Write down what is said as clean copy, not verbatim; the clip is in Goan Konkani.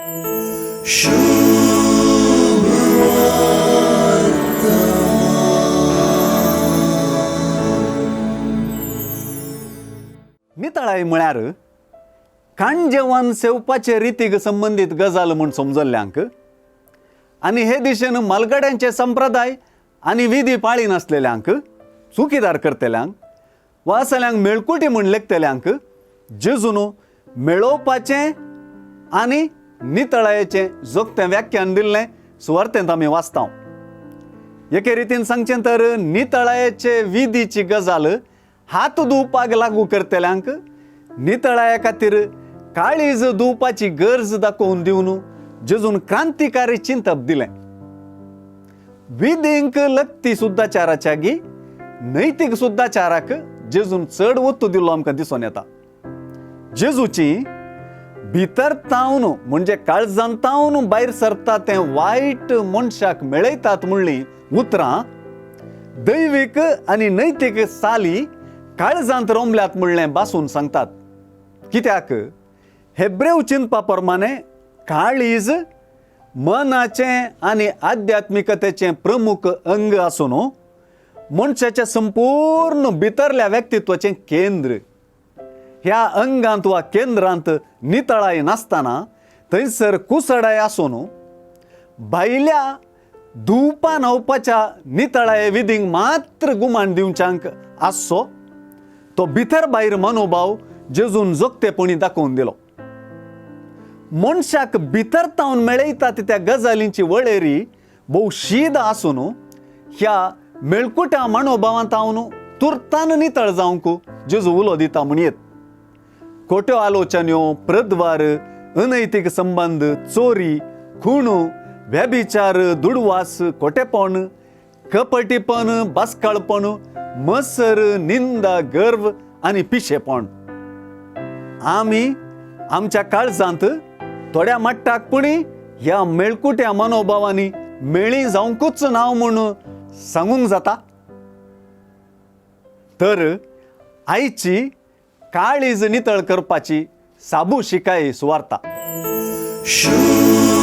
नितळाय म्हळ्यार काणजेवान सेवपाचे रितीक संबंदीत गजाल म्हूण समजल्ल्यांक आनी हे दिशेन मालगड्यांचे संप्रदाय आनी विधी पाळी नासलेल्यांक चुकीदार करतल्यांक वा असल्यांक मेळकुटी म्हूण लेखतल्यांक जेजून मेळोवपाचें आनी नितळायेचें जोगतें व्याख्यान दिल्लें सुवार्तेंत आमी वाचता. एके रितीन सांगचें तर नितळायेचे विधीची गजाल हात धुवपाक लागू करतल्यांक नितळाये खातीर काळीज धुवपाची गरज दाखोवन दिवन जेजून क्रांतिकारी चिंतप दिलें. विधींक लत्ती सुद्दाचाराच्या गी नैतीक सुद्दाचाराक जेजून चड ओत्तू दिल्लो आमकां दिसून येता. जेजूची भितर तावन म्हणजे काळजान तावन भायर सरता तें वायट मनशाक मेळयतात म्हणली उतरां दैवीक आनी नैतीक साली काळजांत रोमल्यात म्हणलें बासून सांगतात. कित्याक हेब्रेव चिंतपा प्रमाणे काळीज मनाचें आनी आध्यात्मिकतेचें प्रमुख अंग आसून मनशाच्या संपूर्ण भितरल्या व्यक्तित्वाचें केंद्र. ह्या अंगांत वा केंद्रांत नितळाय नासतना थंयसर कुसडाय आसून भायल्या धुवपा न्हावपाच्या नितळाये विधींक मात्र गुमान दिवच्यांक आसचो तो भितर भायर मनोभाव जेजून जोगतेपणी दाखोवन दिलो. मनशाक भितर तावन मेळयतात त्या गजालींची वळेरी भोव शीद आसून ह्या मेळकुट्या मनोभावांत तावन तुर्तान नितळ जावंक जेजू उलो दिता म्हणयेत. खोट्यो आलोचन्यो, प्रद्वार, अनैतीक संबंद, चोरी, खूण, व्यभिचार, दुडवास, खोटेपण, कपटीपण, बास्काळपण, मसर, निंदा, गर्व आनी पिशेपण. आमी आमच्या काळजांत थोड्या मट्टाक पुणी ह्या मेळकुट्या मनोभावांनी मेळी जावंकूच नांव म्हूण सांगूंक जाता. तर आयची काळीज नितळ करपाची साबू शिकाय सुवार्ता. शुभ.